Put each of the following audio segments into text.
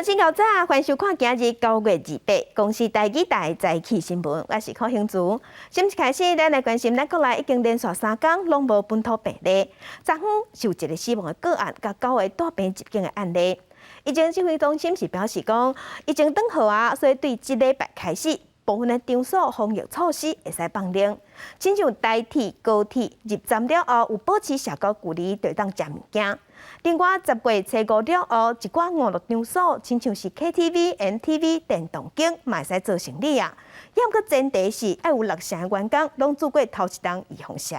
上新高早，歡迎收看今日9月28公視台語台早起新聞，我是柯興竹。新聞開始，咱來關心咱國內已經連續3工攏無本土病例，昨昏是有一個死亡的個案，佮九個帶病入境的案例。疫情指揮中心是表示講，疫情轉好啊，所以對這禮拜開始，部分的場所防疫措施會使放寬，親像台鐵、高鐵入站了後有保持社交距離，就會當食物件。另外，10月初五了後，一寡娛樂場所，親像是 KTV、MTV、電動間，嘛會使做生理啊。毋過前提是愛有六成的員工攏注過頭一針預防射。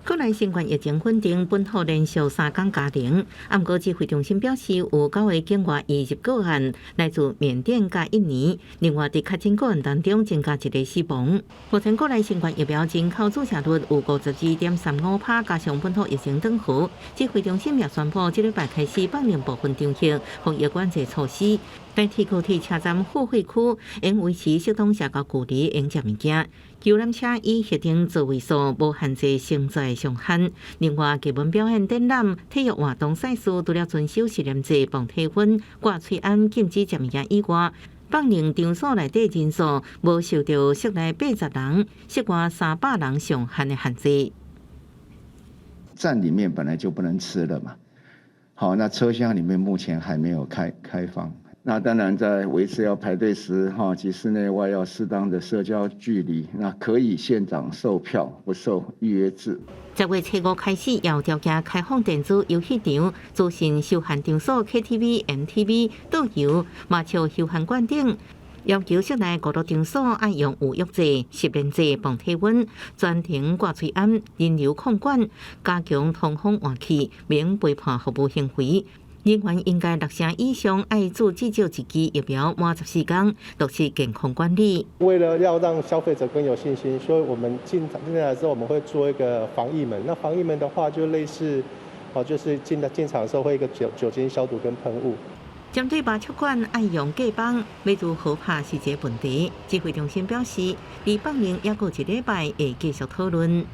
國內新冠疫情穩定，本土連續3工加零。毋過指揮中心表示，有九個境外移入個案來自緬甸佮印尼。另外，佇確診個案當中增加一個死亡。目前國內新冠疫苗人口注射率有52.35%，加上本土疫情轉好，指揮中心也宣布，這禮拜開始放寬部分場合防疫管制措施。台鐵、高鐵車站付費區應維持適當社交距離，用食物件。遊覽車以核定座位數無限制乘載上限。另外，藝文表演、展覽、體育活動賽事，除了遵守實聯制、磅體溫、掛喙罨、禁止食物件以外，放寬場所內底人數無受著室內80人、室外300人上限的限制。站裡面本來就不能吃了嘛，好，那車廂裡面目前還沒有開放。那當然，在維持要排隊時，哈及室內外要適當的社交距離。那可以現場售票，不受預約制。10月初五開始，有條件開放電子遊戲場、資訊休閒場所、KTV、MTV、導遊、麻雀休閒館等，要求室內娛樂場所愛用預約制、實聯制磅體溫、全程掛喙罨、人流控管、加強通風換氣，免陪伴服務行為。人員應該六成以上愛注至少一劑疫苗滿14天，落實健康管理。為了要讓消費者更有信心，所以我們進進來之後，我們會做一個防疫門。那防疫門的話，就類似，哦，就是進場的時候會一個酒精消毒跟噴霧。針對麻將館愛用隔板，欲如何拍是一個問題。指揮中心表示，離放寬猶閣一禮拜會繼續討論。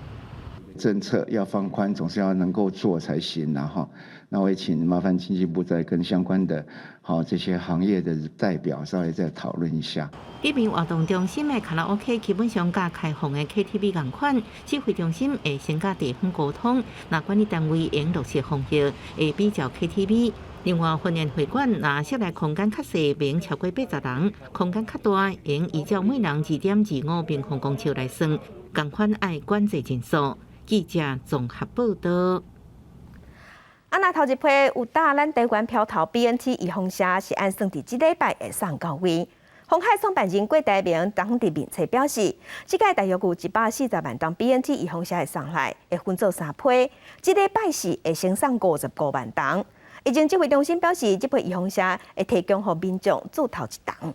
政策要放寬，總是要能夠做才行，然後，那我也請麻煩經濟部再跟相關的好這些行業的代表稍微再討論一下。裡面活動中心的卡拉 OK 基本上佮開放的 KTV 仝款，指揮中心會先佮地方溝通，若管理單位應落實防疫，會比照 KTV。另外，婚宴會館若室內空間較細，免超過80人；空間較大，應依照每人2.25平方公尺來算，仝款愛管制人數。記者綜合報道。啊，那頭一批有打咱台灣標頭 BNT 預防射是按算佇這禮拜會送到位。鴻海創辦人郭台銘當佇面冊表示，這屆大約有140萬針 BNT 預防射會送來，會分做三批，這禮拜四會先送55萬針。疫情指揮中心表示，這批預防射會提供予民眾注頭一針。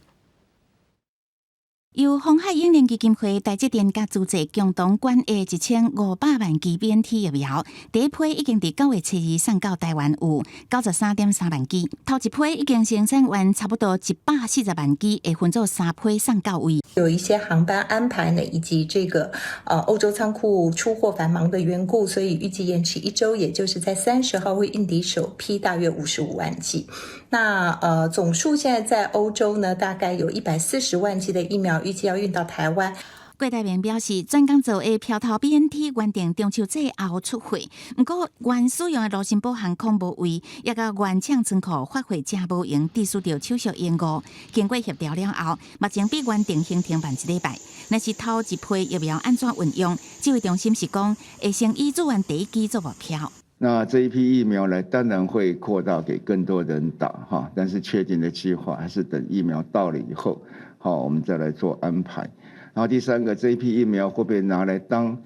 由鴻海永聯基金會、台積電佮資助共同管的1500萬劑 BNT 疫苗，第一批已經佇9月初2送到台灣，有93.3萬劑。頭一批已經生產完，差不多140萬劑，會分做三批送到位。有一些航班安排呢，以及這個歐洲倉庫出貨繁忙的緣故，所以預計延遲一周，也就是在30號會運抵首批大約55萬劑。那總數現在在歐洲呢，大概有140萬劑的疫苗預計要運到台灣。郭台銘表示，專工做的標頭 BNT 原定中秋節後出貨，毋過原使用的盧森堡航空無位，也佮原廠倉庫發貨者無閒，致使著手續延誤。經過協調了後，目前比原定行程慢一禮拜。若是頭一批疫苗按怎運用，指揮中心是講會先以注完第一劑做目標。那這一批疫苗呢，當然會擴大給更多人打哈，但是確定的計劃還是等疫苗到了以後，好，我們再來做安排。然後第三個，這一批疫苗會不會拿來當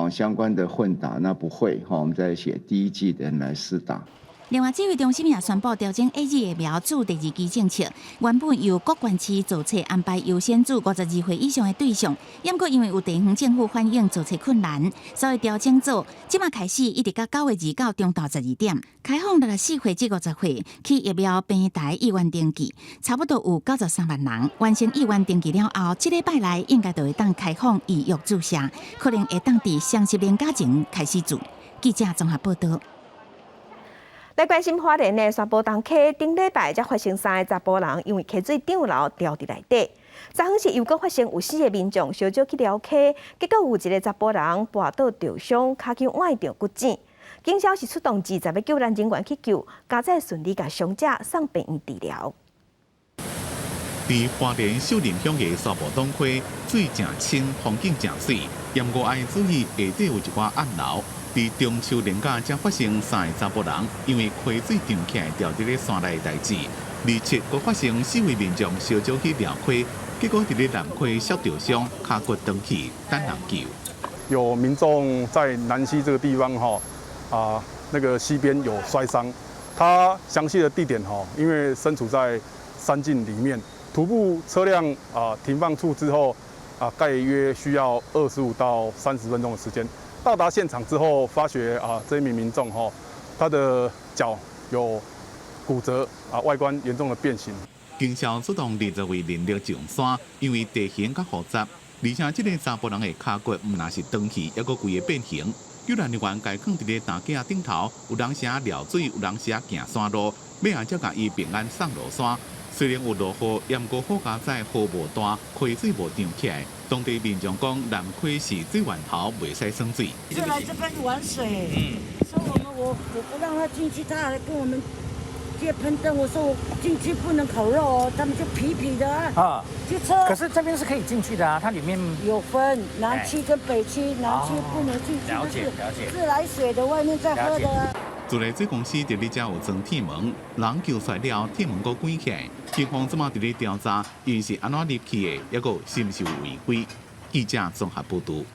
相關的混打？那不會，哈，我們再寫第一劑的人來施打。另外，指揮中心也宣布調整 AZ 疫苗注第二劑政策。原本由各縣市造冊安排優先注52歲以上的對象，毋過因為有地方政府反映造冊困難，所以調整做這馬開始一直到9月29中晝12點，開放64歲至50歲去疫苗平台意願登記，差不多有93萬人完成意願登記了後，這禮拜內應該就會當開放預約注射，可能會當佇雙十連假前開始注。記者綜合報道。來關心花蓮的沙埔東溪，頂禮拜才發生三个查埔人因為溪水漲流掉佇內底。昨昏是又閣發生有四个民眾相招去撩溪，結果有一个查埔人跋倒著傷，跤鉤崴著骨折。警消是出動20個救難人員去救，佳哉順利共傷者送病院治療。佇花蓮秀林鄉的沙埔東溪，水誠清，風景誠媠。毋過愛注意，下底有一寡暗流。佇中秋連假才發生三个查埔人因為溪水漲起來掉佇咧山內的代誌。27閣發生四位民眾相招去撩溪，結果佇咧南溪摔著傷，跤骨斷去，等人救。有民眾在南溪這個地方，哈啊，那個溪邊有摔傷。他詳細的地點，哈，因為身處在山徑裡面，徒步車輛啊停放處之後，啊，概約需要25到30分鐘的時間。到達現場之後，發覺啊，這一名民眾哈，他的腳有骨折啊，外觀嚴重的變形。警消出動20位人力上山，因為地形較複雜，而且這个查埔人的跤骨毋但是斷去，猶閣規个變形。救難人員共囥佇咧擔架頂頭，有當時撩水，有當時行山路，尾仔才共伊平安送落山。雖然有落雨，毋過好佳哉雨無大，溪水無漲起來。當地民眾講，南溪是水源頭，袂使耍水。就來這邊玩水，說我們我不讓他進去，他還跟我們借噴燈。我說我進去不能烤肉哦，他們就皮皮的啊，就車。可是這邊是可以進去的啊，它裡面有分南區跟北區，南區不能進去，了解了解。自來水的，外面在喝的。自來水公司佇咧遮有裝鐵門，人救出來了，鐵門閣關起來。警方這馬佇咧調查，𪜶是按怎入去的，抑閣是毋是有違規？記者綜合報導。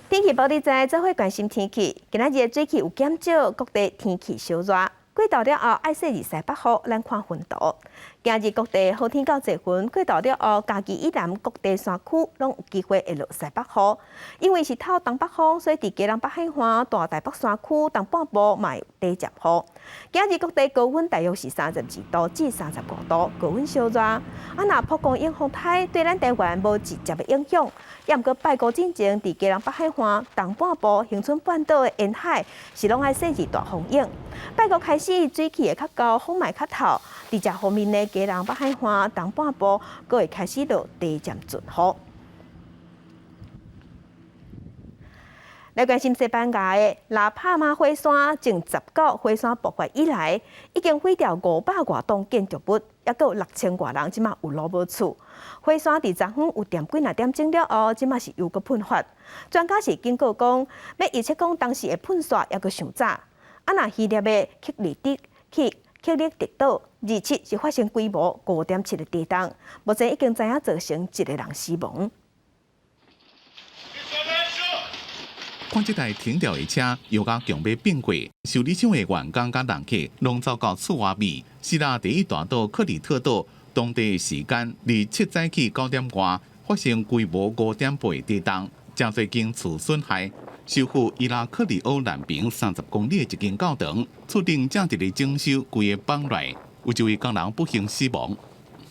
天氣報你知，做伙關心天氣。今仔日的水汽有減少，各地天氣燒熱。過晝了後，愛細膩西北雨，咱看雲圖。今日各地好天到濟雲，過晝了後，嘉義以南各地山區攏有機會會落西北雨。因為是透東北風，所以佇基隆北海岸、大台北山區、東半部嘛會短暫雨。今日各地高溫大約是32度至35度，高溫燒熱。啊，若曝光迎風颱對咱台灣無直接的影響，也毋過拜五進前，佇基隆北海岸、東半部、恆春半島的沿海是攏愛細膩大風湧。拜五開始水汽會較厚，風嘛會較透。佇這方面呢，基隆北海岸、東半部，閣會開始落低暫陣雨。來關心西班牙的拉帕馬火山，從19火山爆發以來，已經毀掉500外棟建築物，抑閣有6000外人這馬有路無厝。火山佇昨昏有踮幾若點鐘了後，這馬是又閣噴發。專家是警告講，欲預測講當時會噴煞，抑閣傷早。啊，若希臘的克里特去克里特島，27是發生規模5.7的地動，目前已經知影造成一个人死亡。看這台停掉的車，油甲強欲變過，修理廠的員工佮人客攏走到厝外面。希臘第一大島克里特島，當地時間27早起9點外發生規模5.8地動，誠濟間厝損害。首府伊拉克里歐南邊30公里的一間教堂，厝頂正佇咧整修，規个崩來，有一位工人不幸死亡。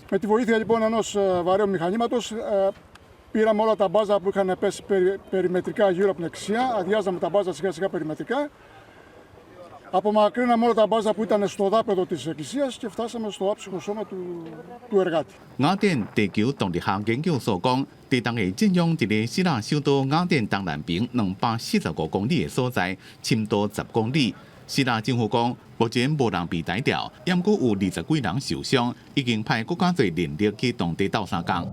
Με τη βοήθεια λοιπόν ενός βαρέου μηχανήματος πήραμε όλα τα μπάζα που είχαν πέσει περιμετρικά γύρω από την εκκλησία, αδειάζαμε τα μπάζα σιγά σιγά περιμετρικά. Απομακρύναμε όλα τα μπάζα που ήταν στο δάπεδο της εκκλησίας και φτάσαμε στο άψυχο σώμα του εργάτη. 雅典地球動力學研究所講，地動的震央佇咧希臘首都雅典東南邊245公里的所在，深度10公里。希臘政府講，目前無人被逮著，毋過有20幾人受傷，已經派閣較濟人力去當地鬥相共。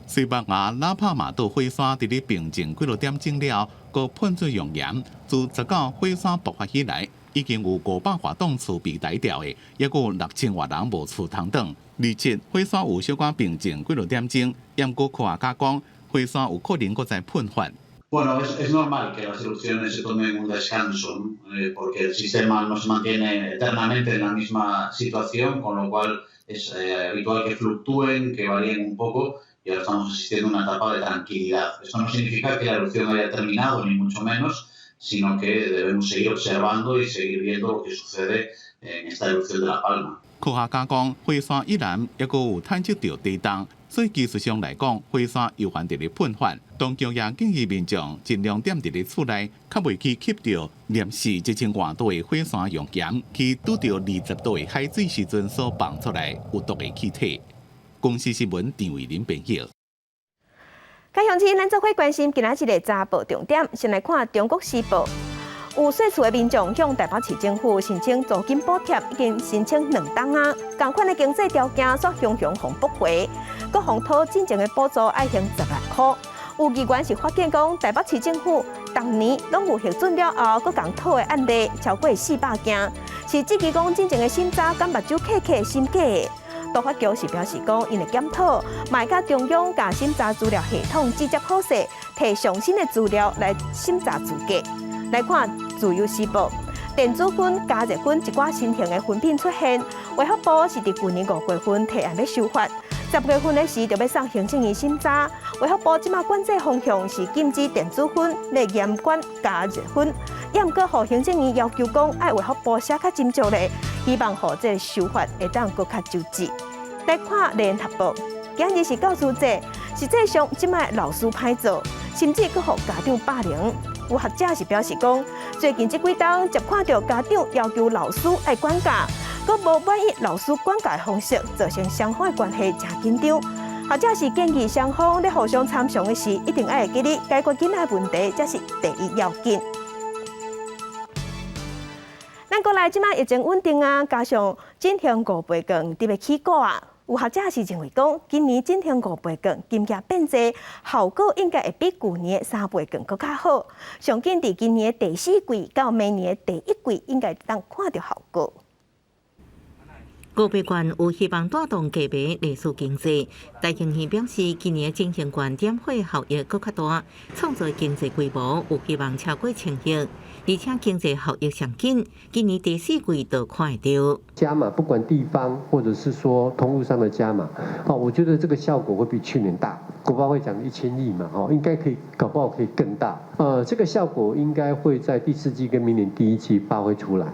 西班牙拉帕馬島火山佇咧平靜幾落點鐘了，閣噴出熔岩。自19火山爆發以來，已經有500外棟厝被逮著的，抑閣有6000外人無厝通轉。27火山有小可平靜幾落點鐘，毋過科學家講，火山有可能閣再噴發。 Bueno, es normal que las erupciones se tomen un descanso, ¿no? Porque el sistema no se mantiene eternamente en la misma situación, con lo cual es habitual que fluctúen, que varíen un poco, y ahora estamos asistiendo a una etapa de tranquilidad. Esto no significa que la erupción haya terminado, ni mucho menos, sino que debemos seguir observando y seguir viendo lo que sucede en esta erupción de La Palma. 科學家講，火山以南猶閣有探測著地動，所以技術上來講，火山猶還佇咧噴發。當局也建議民眾盡量踮佇咧厝內，較袂去吸著攝氏1000外度的火山熔岩，去拄著20度的海水時陣所放出來有毒的氣體。公視新聞陳慧琳編譯。各鄉親，咱做伙關心今仔日的早報重點，先來看《中國時報》。有稅厝的民眾向台北市政府申請租金補貼，已經申請2冬啊。仝款的經濟條件煞雄雄予駁回，閣予討進前的補助愛還10萬箍。有議員是發現講，台北市政府逐年攏有核准了後，閣共討的案例超過400件，是質疑講進前的審查敢目睭瞌瞌審假的。都發局是表示講，𪜶會檢討，嘛會佮中央共審查資料系統直接好勢，提上新的資料來審查資格。來看《自由時報》，電子薰、加熱薰一寡新型的薰品出現，衛福部是佇舊年5月份提案欲修法，10月份的時就欲送行政院審查。衛福部這馬管制方向是禁止電子薰，欲嚴管加熱薰，也毋過予行政院要求講，愛衛福部寫較斟酌咧，希望予這個修法會當閣較周至。來看聯合報，今日是教師節，實際上這擺老師歹做，甚至閣予家長霸凌。有學者是表示講，最近這幾冬接看著家長要求老師愛管教，閣無滿意老師管教的方式，造成雙方的關係誠緊張。學者是建議雙方咧互相參詳的時，一定愛會記得解決囡仔問題，才是第一要緊。咱國內這擺疫情穩定啊，加上振興五倍券特別起股啊。有學者是認為講，今年振興五倍券金額變濟，效果應該會比舊年的三倍券閣較好。上緊佇今年的第四季到明年的第一季，應該會當看著效果。五倍券有希望帶動加碼內需經濟。台經院表示，今年振興券點火效益閣較大，創造經濟規模有希望超過1000億，而且經濟效益上緊，今年第四季就看會著。加碼，不管地方或者是說通路上的加碼，哦，我覺得這個效果會比去年大。國發會講1000億嘛，哦，應該可以，搞不好可以更大。這個效果應該會在第四季跟明年第一季發揮出來。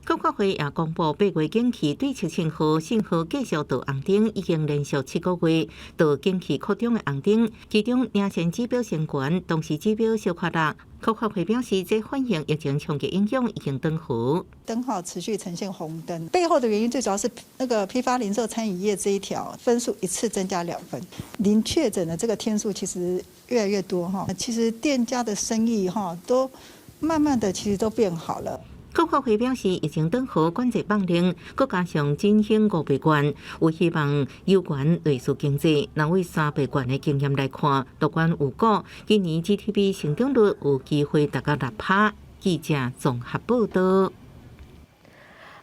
國發會也公布8月景氣對7,000號信號繼續倒紅燈，已經連續7個月倒景氣擴張的紅燈，其中領先指標先懸，同時指標小可落。國發會表示，這反映疫情衝擊影響已經轉好。燈號持續呈現紅燈，背後的原因最主要是那個批發零售餐飲業這一條分數一次增加2分，零確診的這個天數其實越來越多哈，其實店家的生意哈都慢慢的其實都變好了。國發會表示，疫情轉好，管制放寬，閣加上振興五倍券，有希望有關內需經濟。若以三倍券的經驗來看，樂觀有估，今年 GDP 成長率有機會達到6%。記者綜合報導。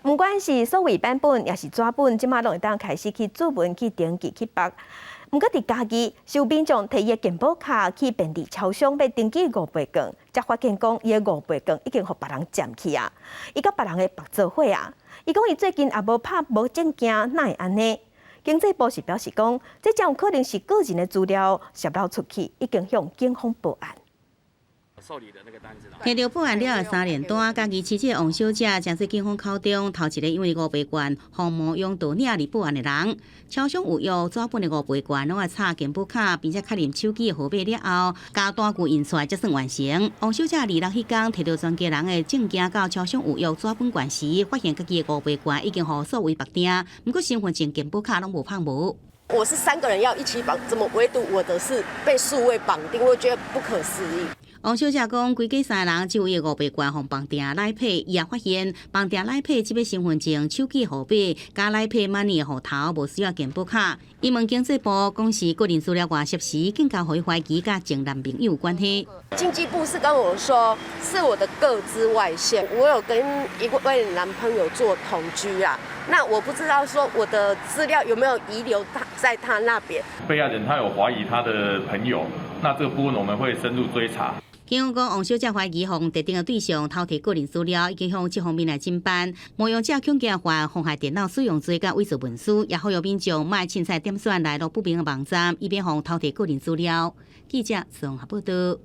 毋管是數位版本，抑是紙本，這馬攏會當開始去注文、去登記、去縛。毋過佇嘉義，有民眾提伊的健保卡去便利超商欲登記五倍券，才發現講伊的五倍券已經予別人佔去啊！伊佮別人的縛做伙啊！伊講伊最近也無拍無證件，哪會按呢？經濟部是表示講，這真有可能是個人的資料洩露出去，已經向警方報案。提著報案了後三聯單，嘉義市這個王小姐，成做警方口中頭一个因為五倍券予冒用盜領而報案的人。超商有約紙本的五倍券，攏愛插健保卡，並且確認手機的號碼了後，共單據印出來才算完成。王小姐26彼工提著全家人的證件到超商預約紙本券時，發現家己的五倍券已經予數位綁定，毋過身份證、健保卡攏無碰無。我是三個人要一起綁，怎麼唯獨我的是被數位綁定？我覺得不可思議。王小姐講，規家三個人只有伊五倍券予綁定來 Pay，伊也發現綁定來 Pay 這筆身份證、手機號碼佮來 Pay Money 的戶頭無需要健保卡。伊問經濟部講是個人資料外泄時，更加予伊懷疑佮前男朋友有關係。經濟部是跟我說，是我的個資外洩，我有跟一位男朋友做同居啊，那我不知道說我的資料有沒有遺留他在他那邊。被害人他有懷疑他的朋友，那這個部分我們會深入追查。警方講，王小姐懷疑予特定的對象偷提個人資料，已經向這方面來偵辦。冒用者恐驚犯妨害電腦使用罪佮偽造文書，也呼籲民眾莫凊彩點選來路不明的網站，以免予偷提個人資料。記者綜合報導。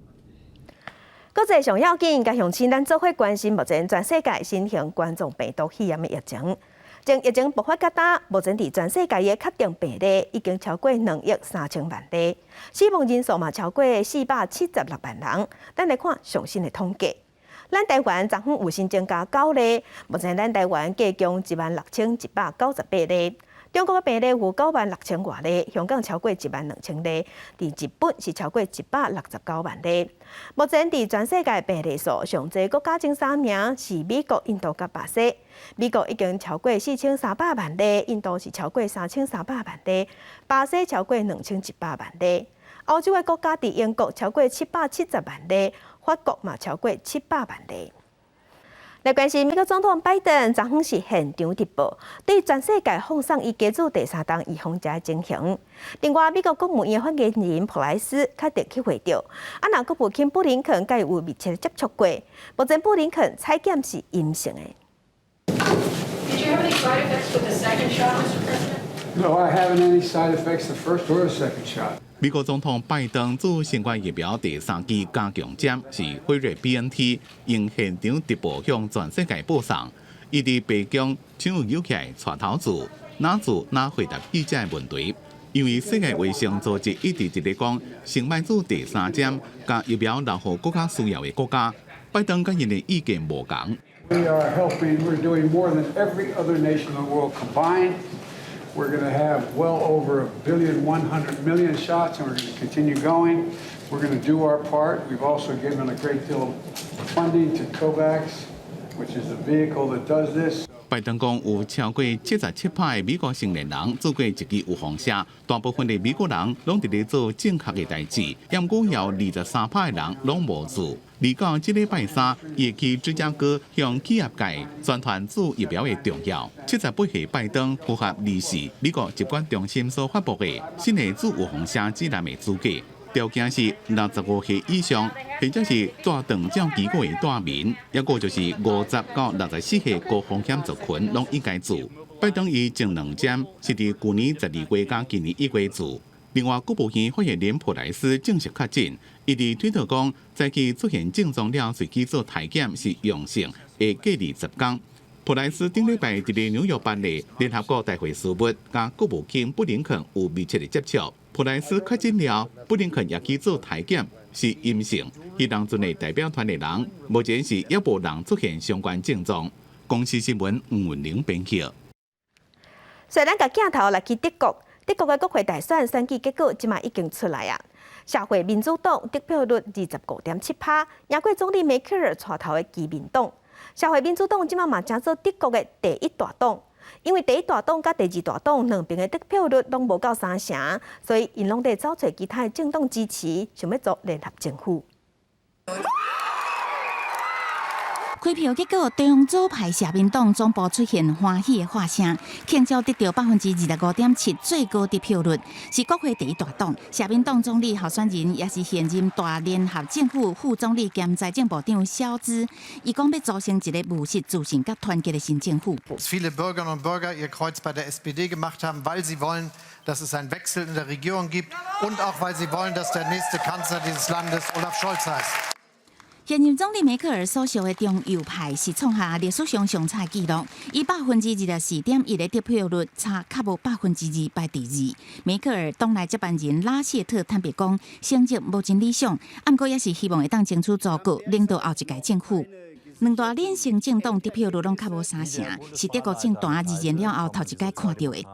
國際上要緊，共鄉親咱做伙關心目前全世界新型冠狀病毒肺炎的疫情。從疫情爆發到今，目前佇全世界的確定病例已經超過2億3000萬例，死亡人數嘛超過476萬人。咱來看上新的統計，咱台灣昨昏有新增加九例，目前咱台灣計共16,198例。中國的病例有9萬6千外例，香港超過1萬2千例，佇日本是超過169萬例。目前佇全世界病例數上濟國家前三名是美國、印度佮巴西。美國已經超過4300萬例，印度是超過3300萬例，巴西超過2100萬例。歐洲的國家佇英國超過770萬例，法國嘛超過700萬例。來關心美國總統拜登，昨昏是現場直播，對全世界放送伊加注第三針預防針的情形。另外，美國國務院發言人普萊斯確定去會著，啊，若國務卿布林肯佮伊有密切接觸過，目前布林肯採檢是陰性的。 Did you have any side effects with the second shot, Mr. President? No, I haven't any side effects the first or the second shot. 美國總統拜登注新冠疫苗第三劑加強針是輝瑞 BNT，用現場直播向全世界播送。伊佇白宮搶有起來帶頭注，若注若回答記者的問題。因為世界衛生組織一直佇咧講，先莫注第三針，共疫苗留予閣較需要的國家。拜登佮𪜶的意見無仝。 We are helping. We're doing more than every other nation in the world combined. We're going to have well over 1.1 billion shots, and we're going to continue going. We're going to do our part. We've also given a great deal of funding to COVAX, which is the vehicle that does this. 拜登講有超過77%的美國成年人注過一劑預防射，大部分的美國人攏佇咧做正確的代誌，毋過有23%的人攏無注。而到這禮拜三，伊會去芝加哥向企業界宣傳注疫苗的重要。78歲拜登符合24美國疾管中心所發布的新的注預防射指南的資格，條件是65歲以上，或者是蹛長照機構的住民，抑閣就是50到64歲高風險族群攏應該注。拜登伊前兩針是佇舊年12月佮今年1月注。另外，國務院發言人普萊斯證實確診，伊佇推特講，早起出現症狀了，隨去做篩檢是陽性，會隔離10天。普萊斯頂禮拜佇咧紐約辦理聯合國大會事務，佮國務卿布林肯有密切的接觸。普萊斯確診了，布林肯也去做篩檢，是陰性。彼當陣的代表團的人，目前是猶無人出現相關症狀。公視新聞吳文玲編輯。所以咱共鏡頭來去德國。德國的國會大選選舉結果，這馬已經出來啊！社會民主黨得票率25.7%，贏過總理梅克爾帶頭的基民黨。社會民主黨這馬嘛成做德國的第一大黨，因為第一大黨佮第二大黨兩邊的得票率攏無夠三成，所以𪜶攏佇走揣其他的政黨支持，想欲組聯合政府。開票結果，中左派社民黨總部出現歡喜的喝聲，慶祝得著25.7%最高得票率，是國會第一大黨。社民黨總理候選人也是現任大聯合政府副總理兼財政部長蕭茲，伊講欲組成一个務實、自信佮團結的新政府。 Viele Bürgerinnen und Bürger ihr Kreuz bei der SPD gemacht haben, weil sie wollen, dass es einen Wechsel in der Regierung gibt und auch weil sie wollen, dass der nächste Kanzler dieses Landes Olaf Scholz heißt. 現任總理梅克爾所屬的中右派是創下歷史上上差紀錄，以24.1%的得票率，差較無2%排第二。梅克爾黨內接班人拉謝特坦白講，成績無真理想，毋過也是希望會當爭取組閣，領導後一屆政府。兩大領先政黨得票率攏較無三成，是德國政壇二戰了後頭一擺看著的。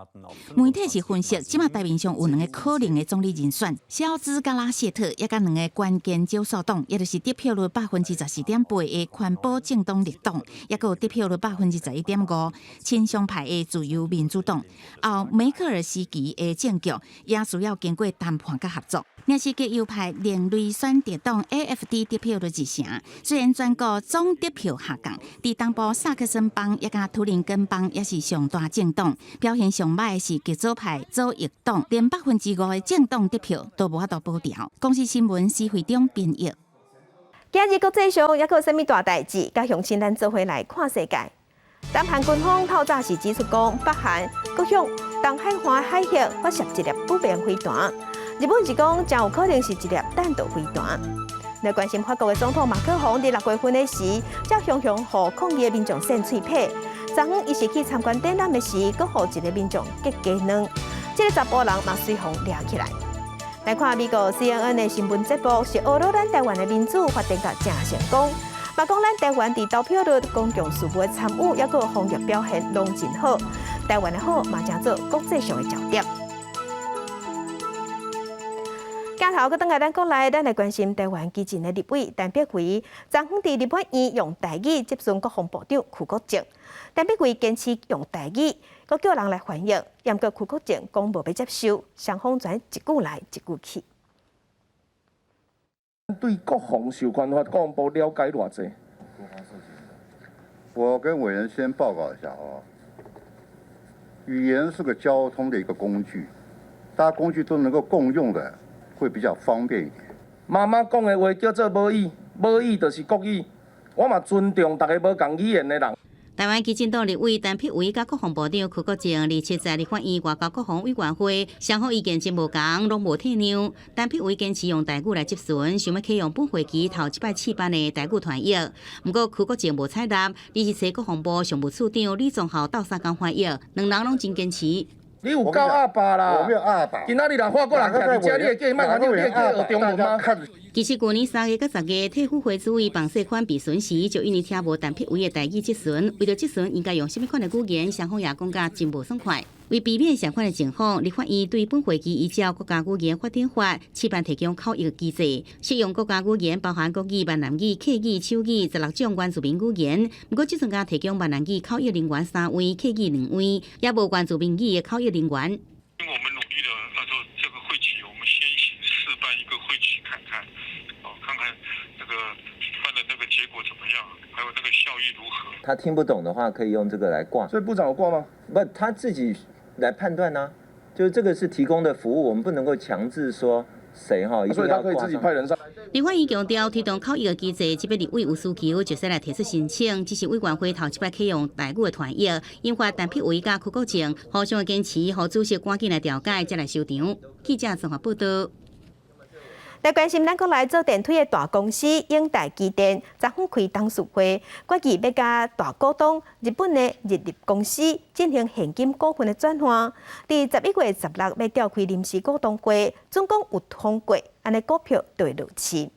媒體是分析，這馬台面上有兩個可能的總理人選，蕭茲佮拉謝特，抑佮兩个關鍵少數黨，也就是得票率14.8%的環保政黨綠黨，抑閣有得票率11.5%親商派的自由民主黨。後梅克爾時期的政局也需要經過談判佮合作。若是極右派另類選擇黨 AFD 得票率一成，雖然全國總得票下降，佇東部薩克森邦抑佮圖林根邦也是上大政黨，表現上䆀的是極左派左翼黨，連5%的政黨得票都無法度保牢。公視新聞施惠中編譯。今日國際上猶閣有啥物大代誌？佮鄉親咱做伙來看世界。南韓軍方透早時指出講，北韓閣向東海岸海域發射一粒不明飛彈。日本是講，誠有可能是一粒彈道飛彈。來關心法國的總統馬克宏佇6月份的時，才雄雄予抗議的民眾扇喙皮。昨昏伊是去參觀展覽的時，閣予一个民眾激雞卵，這个查埔人嘛隨予掠起來。來看美國 CNN 的新聞節目，是呵咾咱台灣的民主發展甲誠成功，嘛講咱台灣佇投票率、公共事務的參與，抑閣防疫表現攏真好。台灣的好嘛，成做國際上的焦點。鏡頭閣轉來咱國內，咱來關心台灣基進的立委陳柏惟，昨昏佇立法院用台語質詢國防部長邱國正。陳柏惟堅持用台語，閣叫人來翻譯，毋過邱國正講無欲接受，雙方轉一句來一句去。對國防授權法，國防部了解偌濟？我跟委員先報告一下啊，語言是個交通的一個工具，大家工具都能夠共用的，會比較方便一點。媽媽講的話叫做母語，母語就是國語。我嘛尊重逐个無仝語言的人。台灣基進黨立委陳柏惟佮國防部長邱國正27在立法院外交國防委員會，雙方意見真無仝，攏無退讓。陳柏惟堅持用台語來質詢，想欲啟用本會期頭一擺試辦的台語傳譯，毋過邱國正無採納，而是揣國防部常務次長李宗孝鬥相共翻譯，兩人攏真堅持。你有夠鴨霸啦！我沒有鴨霸。今仔日若法國人徛佇遮，你會叫伊莫翻譯，你會叫伊學中文嗎？其實舊年3月佮10月，退輔會主委彭世寬備詢時，就因為聽無陳柏惟的台語質詢，為著質詢應該用啥物款的語言，雙方也講甲真無爽快。為避免相款的情況，立法院對本會期依照國家語言發展法，試辦提供口譯機制，適用國家語言包含國語、閩南語、客語、手語16種原住民語言。毋過，這陣共提供閩南語口譯人員3位，客語2位，也無原住民語的口譯人員。因為我們努力的，那時候這個會期，我們先行試辦一個會期看看，哦，看看那個辦的那個結果怎麼樣，還有那個效益如何。他聽不懂的話，可以用這個來掛。所以部長有掛嗎？不，他自己來判斷呢，就是這個是提供的服務，我們不能夠強制說誰哈，一定所以他可以要掛上。自己派人上。立法院強調推動口譯的機制，這擺立委有需求，就使來提出申請。這是委員會頭一擺啟用台語的傳譯，引發陳柏惟佮邱國正互相的堅持，予主席趕緊來調解，才來收場。記者綜合報道。來關心咱國內做電梯的大公司永大機電，昨昏開董事會，決議欲佮大股東日本的日立公司進行現金股份的轉換。佇11月16欲召開臨時股東會，準講有通過，按呢股票就會落市。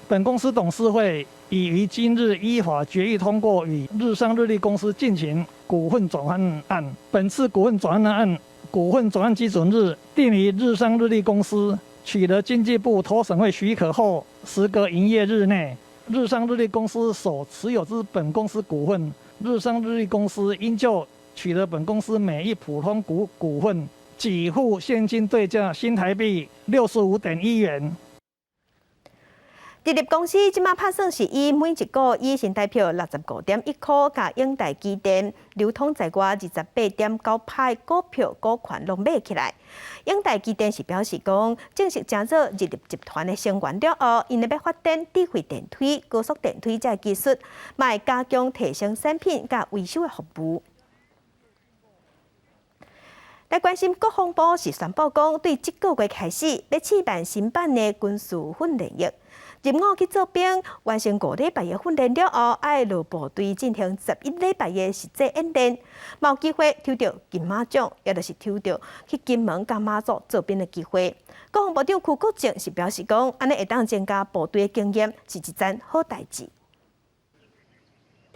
本公司董事會已於今日依法決議通過與日商日立公司進行股份轉換案。本次股份轉換案股份轉換基準日定於日商日立公司取得經濟部投審會許可後10個營業日內，日商日立公司所持有之本公司股份，日商日立公司應就取得本公司每一普通股股份給付現金對價新台幣65.1元。日立公司這馬拍算是以每一股以新台票65.1箍，共永大機電流通在外28.9%股票股權攏買起來。永大機電是表示講，正式成做日立集團的成員了後，𪜶欲發展智慧電梯、高速電梯這个技術，嘛會加強提升產品佮維修的服務。來關心國防部是宣布講，對這個月開始，欲試辦新版的軍事訓練役。入伍去做兵，完成5禮拜的訓練了後，愛落部隊進行11禮拜的實際演練，嘛有機會抽著金馬獎，也就是抽著去金門佮馬祖做兵的機會。國防部長邱國正是表示講，按呢會當增加部隊的經驗，是一件好代誌。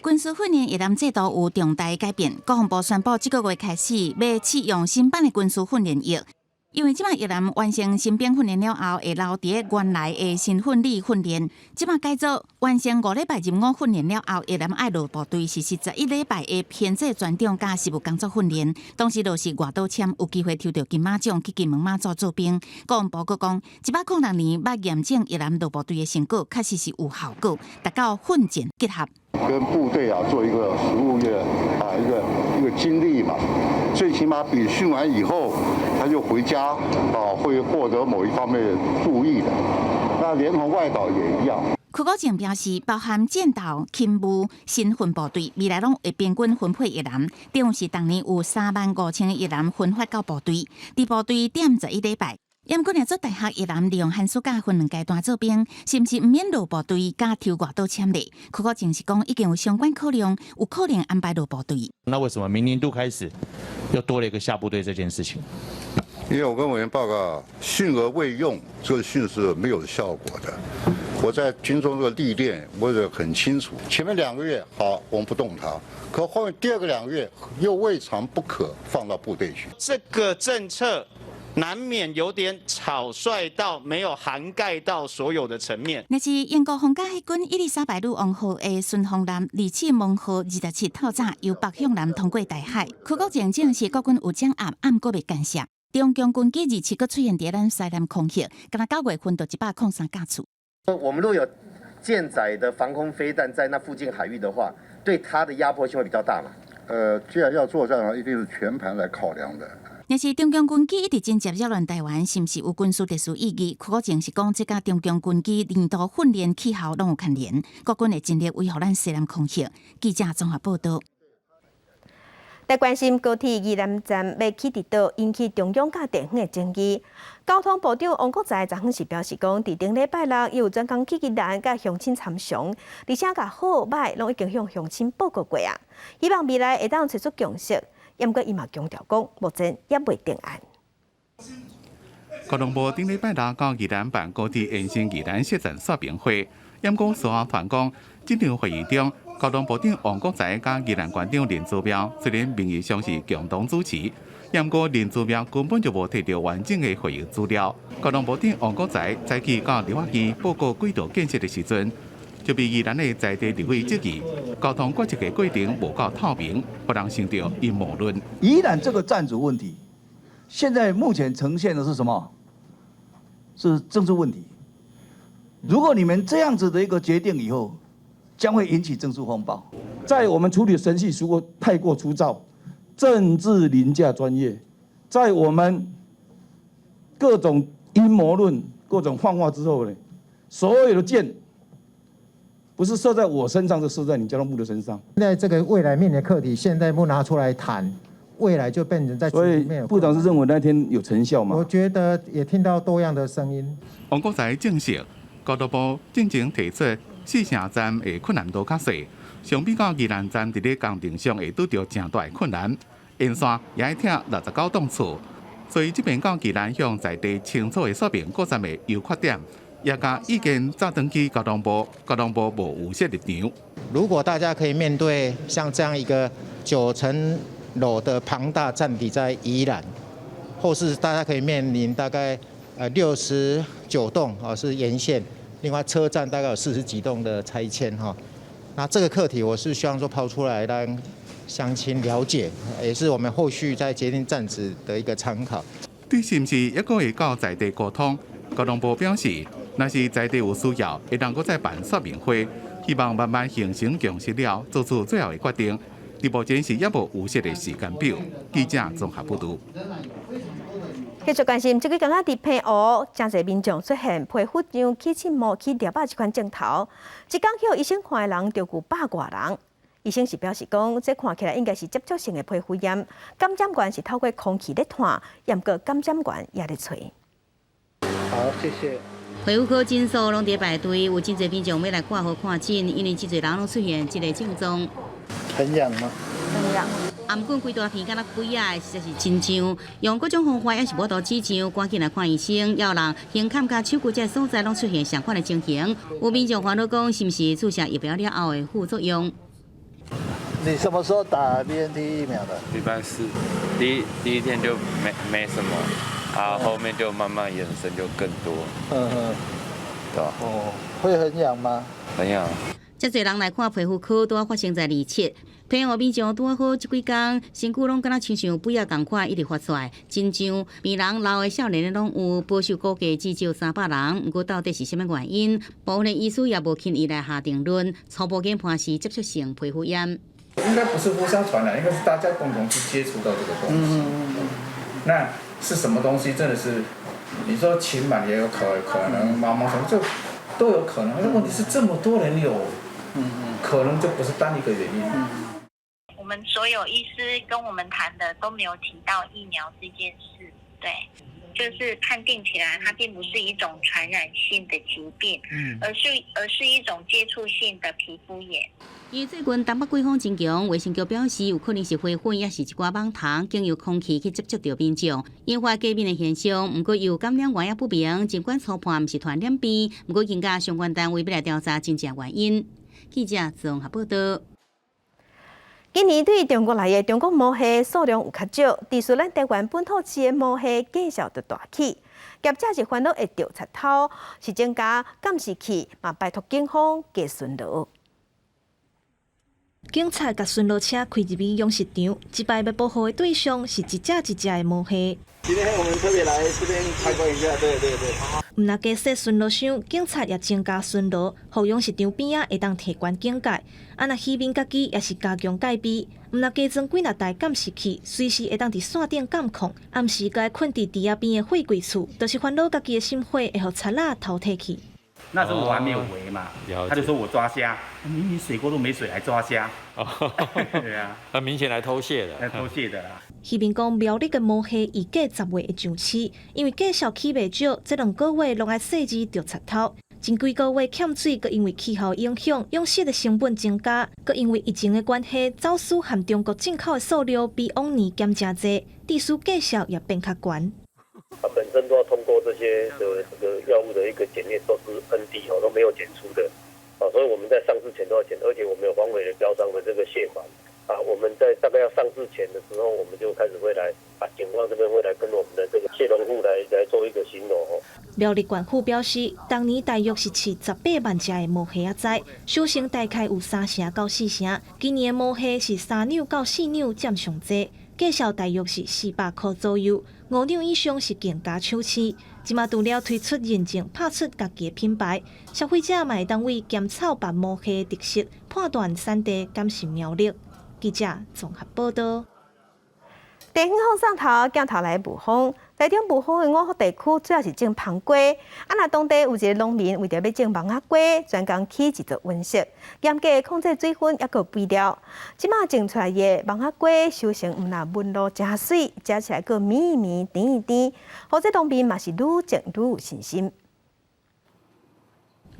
軍事訓練役男制度有重大改變，國防部宣布，這個月開始欲試用新版的軍事訓練役。因為這擺役男完成新兵訓練了後，會留佇原來的身份裡訓練。這擺改做完成5禮拜入伍訓練了後，役男愛落部隊實施11禮拜的編制專長佮實務工作訓練。同時落實外島簽有機會抽著金馬獎去金門馬祖做兵。國防部閣講，106年捌驗證役男落部隊的成果，確實是有效果，達到訓戰結合。跟部隊啊做一個實務的啊一個經歷嘛，最起碼比訓完以後，他就回家啊，會獲得某一方面注意的。那連同外島也一樣。邱國正表示，包含戰鬥、勤務、新訓部隊，未來攏會平均分配役男，等於是當年有3萬5千個役男分發到部隊，佇部隊踮11禮拜。毋過若做大學宜蘭利用寒暑假分兩階段做兵，是毋是毋免落部隊佮抽外島簽例？柯國正是講已經有相關考量，有可能安排落部隊。那為什麼明年度開始又多了一個下部隊這件事情？因為我跟委員報告，訓而未用，這個訓是沒有效果的。我在軍中這個歷練，我也很清楚。前面兩個月好，我們不動它，可後面第二個2個月又未嘗不可放到部隊去。這個政策難免有點草率到沒有涵蓋到所有的層面。若是英國皇家海軍伊麗莎白女王號的巡防艦利刺蒙號27透早由北向南通過台海，柯國正證實國軍有掌握，毋過未干涉。中共軍機27閣出現佇咱西南空域，敢若9月份就103架次。我們若有艦載的防空飛彈在那附近海域的話，對它的壓迫性會比較大嘛？既然要作戰，一定是全盤來考量的。若是中共軍機一直真濟擾亂台灣，是毋是有軍事特殊意義？柯國正是講，這佮中共軍機年度訓練氣候攏有牽連，國軍會盡力維護咱西南空域。記者綜合報道。來關心高鐵宜蘭站欲起佇佗，引起中央佮地方的爭議。交通部長王國材昨昏是表示講，佇頂禮拜六，伊有專工去宜蘭佮鄉親參詳，而且共好䆀攏已經向鄉親報告過啊。希望未來會當揣出共識，毋過伊嘛強調講，目前猶未定案。交通部頂禮拜六到宜蘭辦高鐵延線宜蘭設站說明會，毋過事後傳講，這場會議中，交通部長王國材佮宜蘭縣長林姿妙雖然名義上是共同主持，毋過林姿妙根本就無提著完整的會議資料。交通部長王國材早起到立法院報告軌道建設的時陣，就被宜蘭的在地立委質疑，交通決策的過程無夠透明，予人想著陰謀論。宜蘭這個站址問題，現在目前呈現的是什麼？是政治問題。如果你們這樣子的一個決定以後，將會引起政治風暴。在我們處理程序如果太過粗糙，政治凌駕專業，在我們各種陰謀論、各種放話之後呢，所有的箭不是射在我身上，就射在你交通部的身上。現在這個未來面臨的課題，現在不拿出來談，未來就變成在所以部長是認為那天有成效嗎？我覺得也聽到多樣的聲音。王國材證實，交通部進前提出四城站的困難度較細，相比較宜蘭站佇咧工程上會拄著誠大的困難，沿線也愛拆69棟厝，所以這擺到宜蘭向在地清楚的說明各站的優缺點，也共意見轉轉去交通部，交通部無預設立場。如果大家可以面對像這樣一個9層樓的龐大站體在宜蘭，或是大家可以面臨大概69棟啊是沿線。另外車站大概有40幾棟的拆遷哈，那這個課題我是希望說拋出來讓鄉親了解，也是我們後續在決定站址的一個參考。對，是毋是猶閣會到在地溝通？交通部表示，若是在地有需要，會當閣再辦說明會，希望慢慢形成共識了，做出最後的決定。佇目前是猶無預設的時間表。記者綜合報導。繼續關心，這幾工仔佇澎湖，誠濟民眾出現皮膚癢、起刺毛、起粒仔這款症頭，一工去予醫生看的人就有百外人。醫生是表示講，這看起來應該是接觸性的皮膚炎，感染源是透過空氣咧傳，毋過感染源也咧揣。好，謝謝。皮膚科診所攏佇排隊，有真濟民眾欲來掛號看診，因為真濟人攏出現這個症狀。很癢嗎？很癢。啊，毋過規大片敢若鬼仔，實在是真癢。用各種方法猶是無法度止癢，趕緊來看醫生。猶有人胸坎佮手骨這所在攏出現相款的情形。有民眾煩惱講，是毋是注射疫苗了後的副作用？你什麼時候打 BNT 疫苗的？禮拜四，第一天就沒什麼，啊，後面就慢慢延伸就更多。對吧？哦，會很癢嗎？很癢。遮濟人來看皮膚科，拄仔發生在27。澎湖民眾拄仔好，這幾工身軀攏敢若親像鬼仔仝款，一直發出來，真癢。病人老的、少年的攏有，保守估計至少300人。毋過到底是啥物原因，部分的醫師也無輕易來下定論。初步研判是接觸性皮膚炎。應該不是互相傳染，應該是大家共同去接觸到這個東西。那是什麼東西？真的是，你說禽蟎也有可能，毛毛蟲這都有可能。但問題是這麼多人有，可能就不是單一個原因。我們所有醫師跟我們談的都沒有提到疫苗這件事，對，就是判定起來，它並不是一種傳染性的疾病，而是一種接觸性的皮膚炎。因為最近東北季風真強，衛生局表示有可能是花粉，抑是一寡蠓蟲經由空氣去接觸著民眾，引發過敏的現象。毋過有感染源也不明，儘管初判毋是傳染病，毋過現在相關單位欲來調查真正原因。記者綜合報道。今年對中國來的中國毛蟹數量有較少，致使咱台灣本土飼的毛蟹價數就大起。業者是煩惱會著賊偷，是增加監視器，嘛拜託警方加巡邏。警察共巡邏車開入去養殖場，這擺欲保護的對象是一隻一隻的毛蟹。今天我們特別來這邊參觀一下，對對對。毋但加設巡邏箱，警察也增加巡邏，予養殖場邊仔會當提懸警戒。啊，若漁民家己也是加強戒備，毋但加裝幾若台監視器，隨時會當佇線頂監控。暗時閣愛睏佇池仔邊的貨櫃厝，就是煩惱家己的心血會予賊仔偷提去。那時候我還沒有圍嘛，他就說我抓蝦，明明水溝都沒水，還抓蝦。對啊，很明顯來偷蟹的，來偷蟹的啦。漁民講，苗栗的毛蟹預計10月會上市，因為價數起袂少，這兩個月攏愛細緻著賊偷。前幾個月欠水，閣因為氣候影響，養殖的成本增加，閣因為疫情的關係，走私和中國進口的數量比往年減誠濟，致使價數也變較懸。它本身都要通過這些的這個藥物的一個檢驗，都是 ND 哦，都沒有檢出的，啊，所以我們在上市前都要檢，而且我們有防偽的標章的這個蟹環，啊，我們在大概要上市前的時候，我們就開始會來，啊，警方這邊會來跟我們的這個蟹農戶來做一個巡邏。苗栗縣府表示，當年大約是飼18萬隻的毛蟹仔，收成大概有3成到4成。今年的毛蟹是3兩到4兩佔上濟，價數大約是400箍左右，5兩以上是更加搶市。這馬除了推出認證，拍出家己的品牌，消費者嘛會當為鹹臭白毛蟹特色判斷產地敢是苗栗。記者綜合報道。地方放送頭鏡頭來霧峰，台中霧峰的五福地區主要是種芳瓜。啊，若當地有一个農民為著欲種網仔瓜，專工起一座溫室，嚴格控制水分抑閣肥料。這馬種出來的網仔瓜收成毋但紋路誠媠，食起來閣綿綿甜甜，予這農民嘛是愈種愈有信心。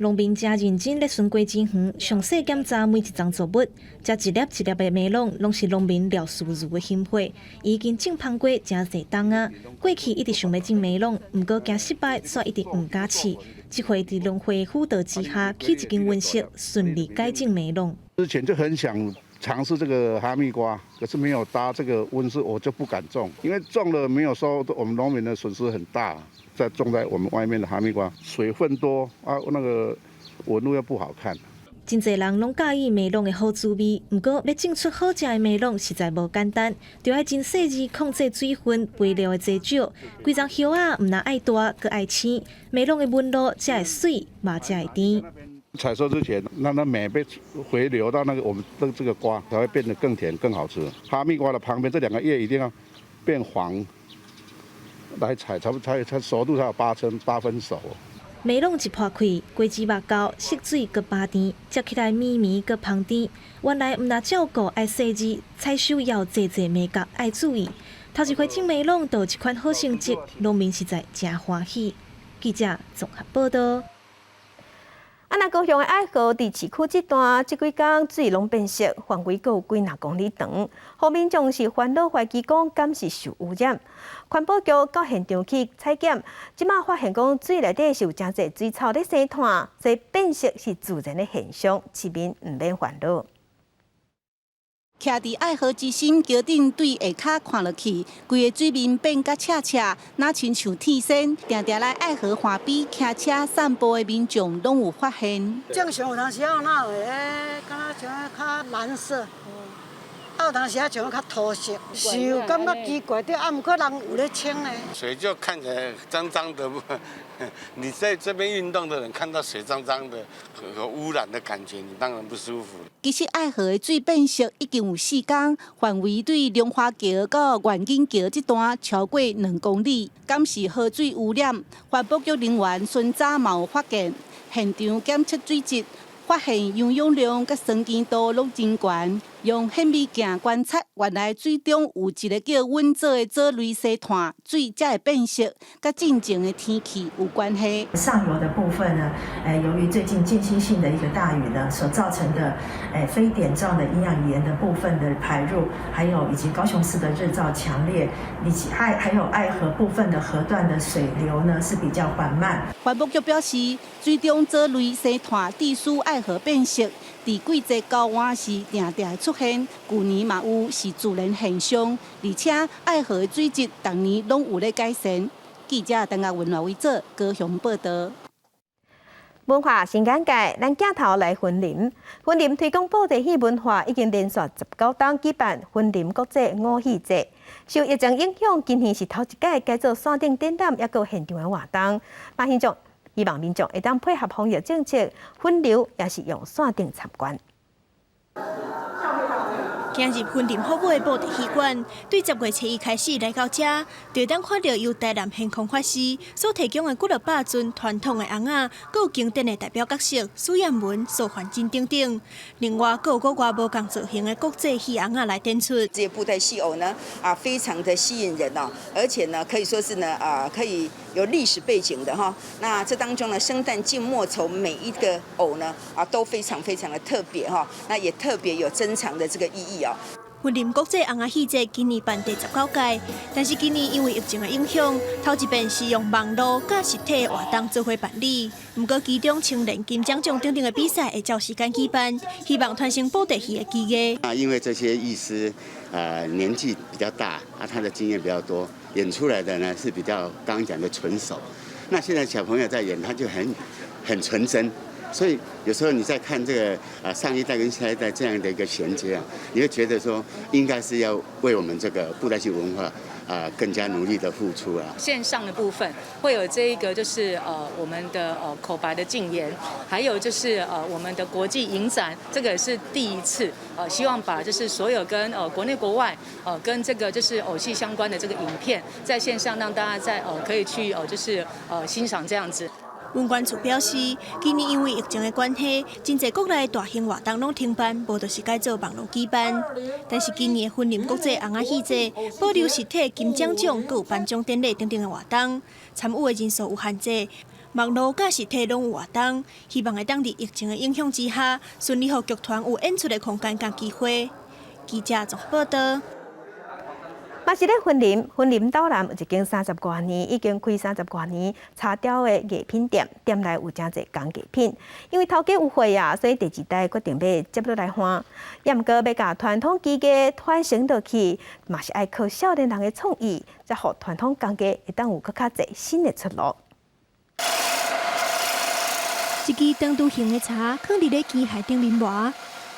農民誠認真咧巡果子園，詳細檢查每一叢作物，這一粒一粒的梅櫳，攏是農民廖思如的心血。伊已經種芳瓜誠濟冬啊，過去一直想欲種梅櫳，毋過驚失敗，所以一直毋敢試。這回佇農會輔導之下，起一間溫室，順利改種梅櫳。之前就很想嘗試這個哈密瓜，可是沒有搭這個溫室，我就不敢種，因為種了沒有收，我們農民的損失很大。在種在我們外面的哈密瓜，水分多啊，那個紋路又不好看。真濟人攏佮意梅櫳的好滋味，毋過欲種出好食的梅櫳實在無簡單，著愛真細緻控制水分、肥料的濟少。規叢葉仔毋但愛大，閣愛青，梅櫳的紋路才會媠，嘛才會甜。採收之前，讓它美被回流到那個我們的這個瓜，才會變得更甜、更好吃。哈密瓜的旁邊這兩個葉一定要變黃來採，才熟度才有8成8分熟。梅櫳一破開，果子肉厚，色水閣飽甜，食起來綿綿閣芳甜。原來毋但照顧愛細緻，採收也有濟濟眉角愛注意。頭一回種梅櫳，就有這款好成績，農民實在誠歡喜。記者綜合報道。啊，若高雄的愛河佇市區這段，這幾工水攏變色，範圍閣有幾若公里長，予民眾是煩惱懷疑講敢是受污染。環保局到現場去採檢，這馬發現講水內底是有誠濟水草咧生湠，所以變色是自然的現象，市民毋免煩惱。徛佇愛河之心橋頂，對下跤看落去，規个水面變甲赤赤，若親像天仙。定定來愛河岸邊騎車散步的民眾攏有發現。正常有當時仔哪會，敢若像較藍色，啊有當時仔像較土色，是有感覺奇怪，對，啊，毋過人有咧清呢。水就看起來髒髒的，你在這邊運動的人看到水髒髒的，有污染的感覺，你當然不舒服。其實愛河的水變色已經有4工，範圍對龍華橋到願景橋這段超過2公里，敢是河水污染？環保局人員巡查嘛有發現，現場檢測水質，發現營養量佮酸鹼度攏真懸。用顯微鏡觀察，原來水中有一个叫穩藻的藻類生炭，水才會變色，佮進前的天氣有關係。上游的部分呢，由於最近間歇性的一個大雨呢，所造成的非點狀的營養鹽的部分的排入，還有以及高雄市的日照強烈，以及還有愛河部分的河段的水流呢是比較緩慢。環保局表示，水中藻類生炭致使愛河變色，佇季節交換時定定會出現，舊年嘛有，是自然現象，而且愛河的水質逐年攏有咧改善。記者陳亞文、羅維哲高雄報導。文化新眼界，咱鏡頭來雲林。雲林推廣布袋戲文化已經連續19冬舉辦雲林國際偶戲節。受疫情影響，今年是頭一屆改做線頂展覽，抑閣有現場的活動。馬希眾希望民眾會當配合防疫政策，分流抑是用線頂參觀。行入雲林虎尾的布袋戲館，對10月初1開始來到遮，就會當看著由台南現空法師所提供的幾落百尊傳統的尪仔，閣有經典的代表角色許艷文、蘇煥珍等等。另外，閣有國外無仝造型的國際戲尪仔來展出。這些布袋戲偶呢，非常的吸引人哦，而且呢，可以說是呢，可以有歷史背景的哈。那這當中呢，生旦淨末丑每一個偶呢，都非常非常的特別哈。那也特別有珍藏的這個意義哦。雲林國際尪仔戲節今年辦第19屆，但是今年因為疫情的影響，頭一遍是用網路佮實體活動做伙辦理。毋過其中青年金獎獎等等的比賽會照時間舉辦，希望傳承布袋戲的技藝。啊，因為這些藝師，年紀比較大，啊，他的經驗比較多，演出來的呢是比較剛剛講的純熟。那現在小朋友在演，他就很純真。所以有時候你在看這個啊上一代跟下一代這樣的一個銜接啊，你會覺得說應該是要為我們這個布袋戲文化啊更加努力的付出啊。線上的部分會有這一個就是我們的口白的競演，還有就是我們的國際影展，這個也是第一次，希望把就是所有跟國內國外跟這個就是偶戲相關的這個影片，在線上讓大家在可以去就是欣賞這樣子。文管處表示，今年因為疫情的關係，真濟國內大型活動攏停辦，無就是改做網路舉辦。但是今年的雲林國際尪仔戲節保留實體金獎獎，閣有頒獎典禮等等的活動，參與的人數有限制，網路佮實體攏有活動，希望會當佇疫情的影響之下，順利予劇團有演出的空間佮機會。記者綜合報導。嘛是咧雲林，雲林斗南有一間三十外年，已經開三十外年茶雕的藝品店，店內有誠濟工藝品。因為頭家有歲啊，所以第二代決定欲接落來換。抑毋過欲共傳統技藝傳承落去，嘛是愛靠少年人的創意，才予傳統工藝會當有閣較濟新的出路。一支長錘形的柴，囥佇咧機械頂面磨，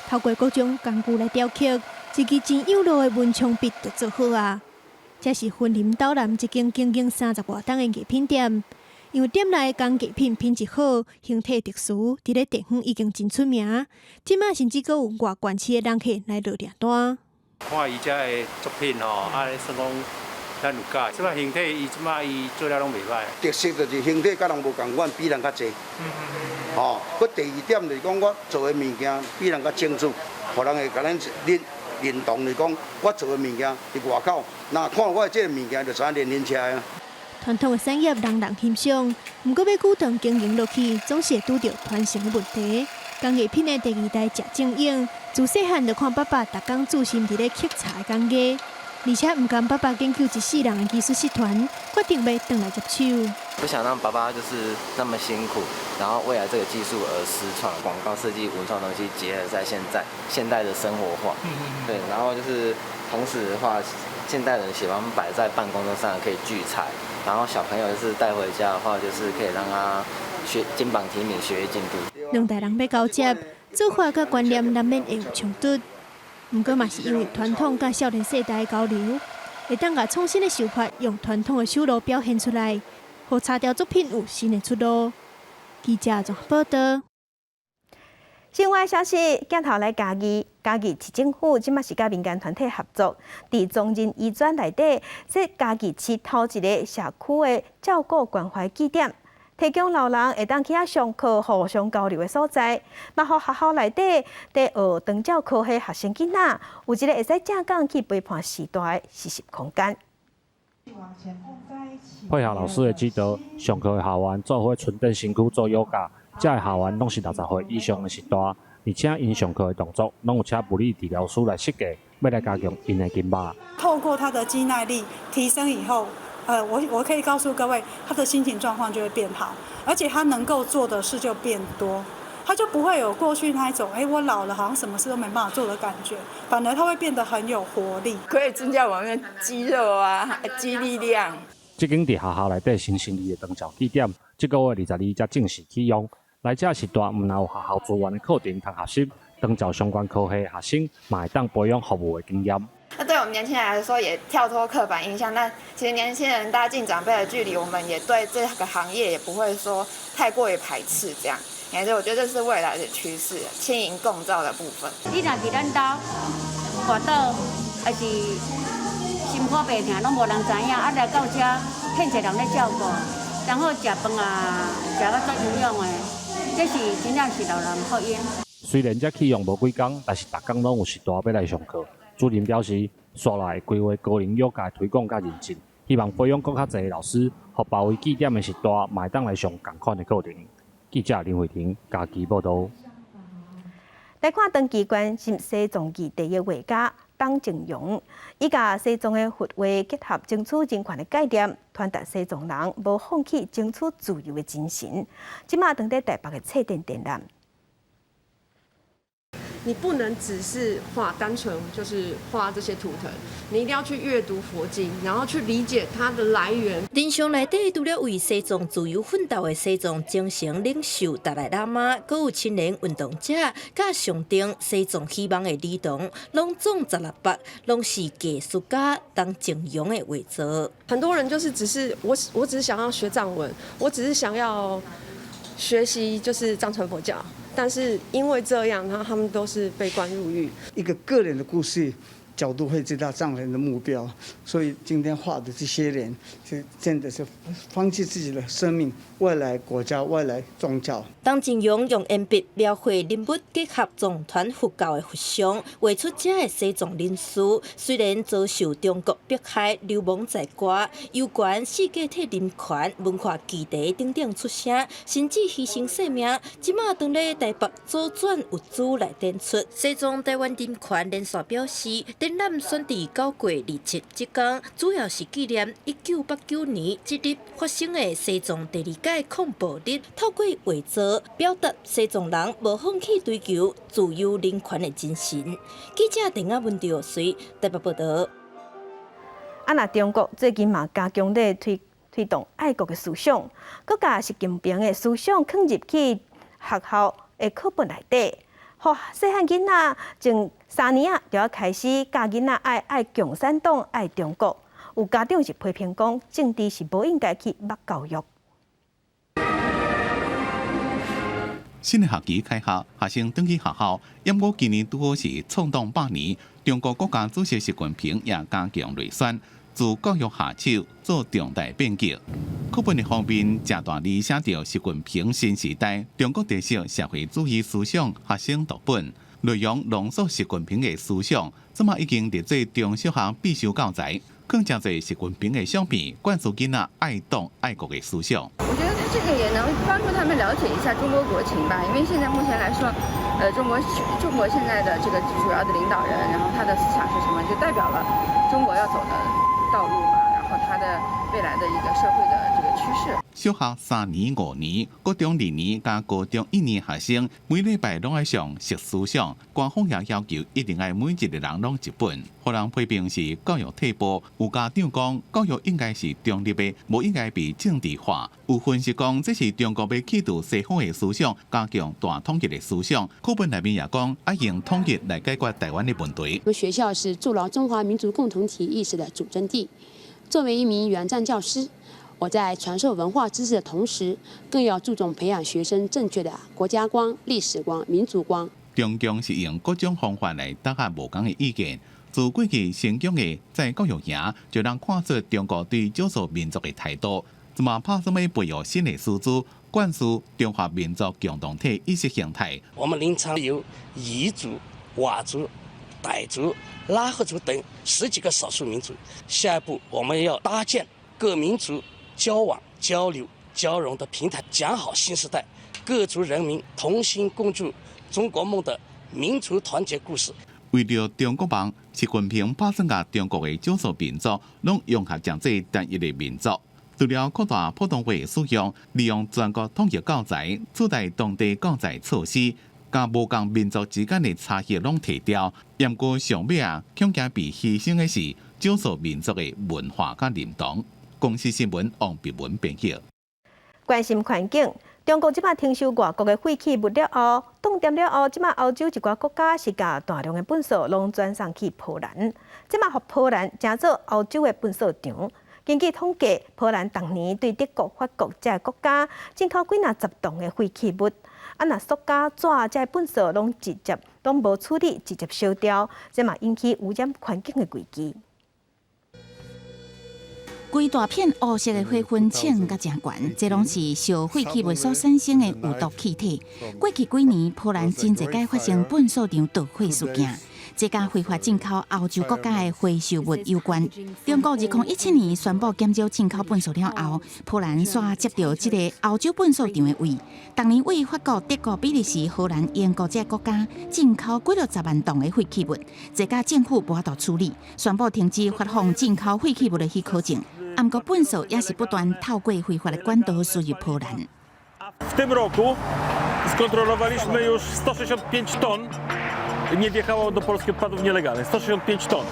透過各種工具來雕刻，一支真幼路的文昌筆就做好啊！這是雲林斗南一間經營三十外冬的藝品店，因為店內工藝品品質好，形體特殊，佇咧地方已經真出名。這馬甚至閣有外縣市的人客來落訂單。看伊遮的作品吼，啊，算講咱有佮意。這擺形體，伊這擺伊做了攏袂䆀。特色就是形體佮人無仝款，比人較濟。吼，閣第二點就是講，我做的物件比人較精緻，予人會共咱認同，就是講我做的物件佇外口，若看我的這個物件，就知影連連車啊。傳統的產業人人欣賞，毋過欲久長經營落去，總是會拄著傳承的問題。工藝品的第二代謝正英，自細漢就看爸爸逐工專心佇咧刻柴的工藝，而且毋甘爸爸研究一世人的技術失傳，決定欲轉來接手。不想讓爸爸就是那麼辛苦，然後為了這個技術而失傳。廣告設計、文創東西結合在現在現代的生活化，對，然後就是同時的話，現代人喜歡擺在辦公桌上可以聚財，然後小朋友就是帶回家的話，就是可以讓他學金榜題名、學業進步。兩代人欲交接，做法佮觀念難免會有衝突。毋過嘛是因為傳統佮少年世代的交流，會當共創新的手法用傳統的手路表現出來，予茶雕作品有新的出路。記者綜合報導。新聞消息，鏡頭來嘉義，嘉義市政府這馬是佮民間團體合作，佇忠仁醫專內底，設嘉義市頭一个社區的照顧關懷據點。提供老人會當去遐上課、互相交流的所在，嘛予學校內底佇學長照科系學生囡仔，有一個會使正港去陪伴序大的實習空間。配合老師的指導，上課的學員做伙伸展身軀做瑜伽，這个學員攏是60歲以上的序大，而且𪜶上課的動作攏有請物理治療師來設計，欲來加強𪜶的筋肉。透過他的肌耐力提升以後，我可以告訴各位，他的心情狀況就會變好，而且他能夠做的事就變多，他就不會有過去那一種，哎，我老了好像什麼事都沒辦法做的感覺，反而他會變得很有活力，可以增加我們的肌肉啊，肌力量。這間佇學校內底新成立的長照據點，這個月22才正式啟用。來遮序大，毋但有學校資源的課程通學習，長照相關科系學生嘛會當培養服務的經驗。那對我們年輕人來說，也跳脫刻板印象。那其實年輕人拉近長輩的距離，我們也對這個行業也不會說太過於排斥。這樣，其實我覺得這是未來的趨勢，青銀共照的部分。你若佇咱兜跋倒，還是心肝白疼，攏無人知影。啊，來到遮，遐濟人咧照顧，然後食飯啊，食甲足營養的，這是真正是老人福音。雖然才啟用無幾工，但是逐工攏有序大欲來上課。主任表示，紲來會規劃高齡瑜伽推廣佮認證，希望培養閣較濟老師，予包圍據點的序大嘛會當來上仝款的課程。記者林慧婷家己報導。來看長期關心西藏議題的畫家董靖榮，伊共西藏的佛畫結合爭取人權的概念，傳達西藏人無放棄爭取自由的精神。這馬當佇台北的策展展覽。你不能只是畫單純就是畫這些圖騰，你一定要去閱讀佛經，然後去理解它的來源。展場內底除了為西藏自由奮鬥的西藏精神領袖達賴喇嘛，閣有青年運動者，佮象徵西藏希望的兒童，攏總16幅，攏是藝術家董靖榮的畫作。很多人就是只是我只是想要學藏文，我只是想要學習就是藏傳佛教。但是因為這樣，然後他們都是被關入獄。一個個人的故事角度會知道藏人的目標，所以今天畫的這些人，是真的是放棄自己的生命，為了國家，為了宗教。董靖榮用鉛筆描繪人物，結合藏傳佛教的佛像，畫出這个西藏人士。雖然遭受中國迫害、流亡在外，有關世界替人權、文化基地等等出聲，甚至犧牲性命。這馬當咧台北左轉物資來展出。西藏臺灣人權連線表示，展覽選佇9月27這工，主要是紀念1989年這日發生的西藏第二屆抗暴日，透過畫作表達西藏人無放棄追求自由人權的精神。記者鄧亞文調隨台北報導。啊，若中國最近嘛加強咧推動愛國的思想，閣共習近平的思想囥入去學校的課本內底，予細漢囡仔從3年仔就欲開始教囡仔愛愛共產黨、愛中國。有家長是批評講，政治是無應該去捌教育。新的學期開學，學生轉去學校。毋過今年拄好是創黨百年，中國國家主席習近平也加強內宣，自教育下手做重大變革。課本的封面誠大字寫著習近平新時代中國特色社會主義思想學生讀本，內容濃縮習近平的思想，這馬已經列做中小學必修教材。更加濟習近平的相片，灌輸囡仔愛黨愛國的思想。我覺得他這個也能幫助他們了解一下中國國情吧，因為現在目前來說，中國現在的這個主要的領導人，然後他的思想是什麼，就代表了中國要走的道路嘛，然後他的未來的一個社會的這個趨勢。小學3年、5年、國中2年佮高中1年學生，每禮拜攏愛上習思想，官方也要求一定愛每一个人攏一本。予人批評是教育退步，有家長講教育應該是中立的，無應該被政治化。有分析講，這是中國欲去除西方的思想，加強大統一的思想。課本內面也講，愛用統一來解決台灣的問題。我們學校是築牢中華民族共同體意識的主陣地。作為一名援藏教師，我在傳授文化知識的同時，更要注重培養學生正確的國家觀、歷史觀、民族觀。中共是用各種方法來打壓無仝的意見。自過去新疆的再教育營，就人看出中國對少數民族的態度。這馬拍算欲培育新的師資，灌輸中華民族共同體意識形態。我們臨滄有彝族、佤族、傣族、拉祜族等十幾個少數民族。下一步，我們要搭建各民族交往、交流、交融的平台，講好新時代各族人民同心共築中國夢的民族團結故事。為著中國夢，習近平打算共中國的少數民族攏融合成做單一的民族。除了擴大普通話使用，利用全國統一教材取代當地教材措施，共無仝民族之間的差異攏提掉。毋過上尾啊，恐驚被犧牲的是少數民族的文化佮認同。公視新聞王碧文編輯。關心環境，中國這擺停收外國的廢棄物了後，凍電了後，這擺歐洲一寡國家是共大量的糞掃攏轉送去波蘭，這擺予波蘭成做歐洲的糞掃場。根據統計，波蘭逐年對德國、法國這个國家進口幾若十噸的廢棄物，啊，若塑膠、紙這糞掃攏直接攏無處理，直接燒掉，這嘛引起污染環境的危機。規大片烏色的火焚衝甲誠懸，這攏是燒廢棄物所產生的有毒氣體。過去幾年，波蘭真濟擺發生糞掃場著火事件，這佮非法進口歐洲國家的回收物有關。中國2017年宣布減少進口糞掃了後，波蘭煞接著這个歐洲糞掃場的位。逐年對法國、德國、比利時、荷蘭、英國這个國家進口幾落十萬噸的廢棄物，這佮政府無法度處理，宣布停止發放進口廢棄物的許可證。毋過糞掃也是不斷透過非法的管道輸入波蘭。 W tym roku skontrolowaliśmy już 165 ton nie wjechało do Polski odpadów nielegalnych. 165 ton.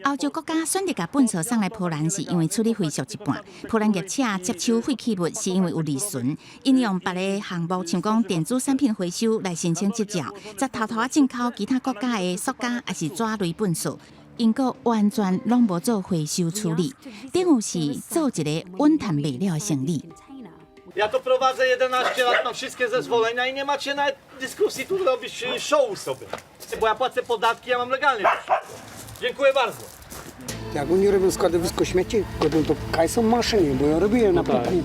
歐洲國家選擇共糞掃送來波蘭，是因為處理費俗一半。波蘭業者接手廢棄物，是因為有利潤。𪜶用別个項目，像講電子產品回收來申請執照，則偷偷仔進口其他國家的塑膠抑是紙類糞掃。英國完全攏無做回收處理，等於是做一个穩賺袂了的生意。 Ja to prowadzę 11 lat, mam wszystkie zezwolenia i nie macie nawet dyskusji tu robić show sobie. Bo ja płacę podatki, ja mam legalnie. Dziękuję bardzo. Jak oni robią składowisko śmieci, to kaj są maszyny, bo ja robiłem na puku.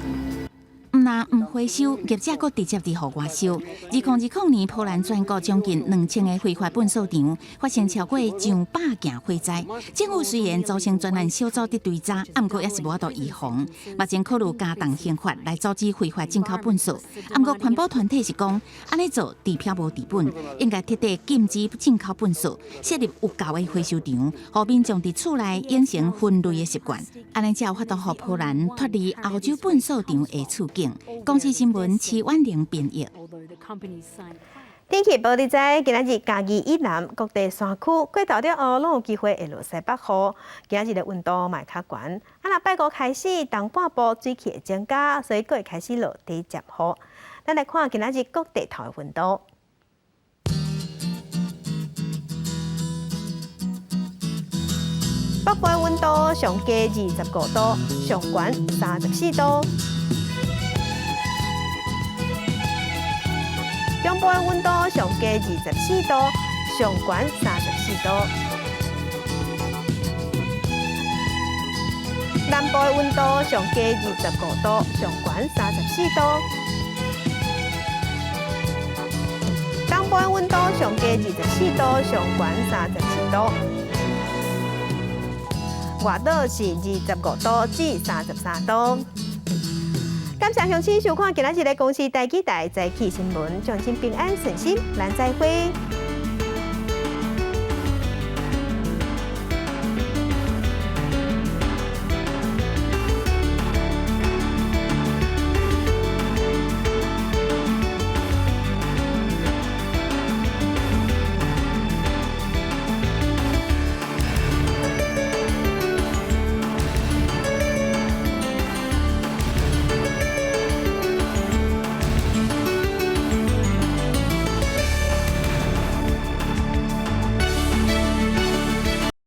毋若毋回收，業者閣直接佇予外燒。2020年，波蘭全國將近2000个非法糞掃場發生超過上百件火災。政府雖然組成專案小組佇追查，毋過猶是無法度預防。目前考慮加重刑罰來阻止非法進口糞掃。毋過環保團體是講，按呢做治標無治本，應該徹底禁止進口糞掃，設立有效的回收場，予民眾佇厝內養成分類的習慣。按呢才有法度予波蘭脫離歐洲糞掃場的處境。公視新聞徐婉玲編譯。天氣報你知，今仔日嘉義以南各地山區過晝了後，攏有機會會落西北雨。今仔日的溫度嘛會較懸。啊，若拜五開始，東半部水汽會增加，所以閣會開始落短暫雨。咱來看今仔日各地頭的溫度。北部的溫度上低25度，上懸34度。中部的溫度上低24度，上懸34度。南部的溫度上低25度，上懸34度。東部的溫度上低24度，上懸31度。外島是25度至33度。感謝鄉親收看今仔日的公視台語台早起新聞，祝恁平安順心，咱再會。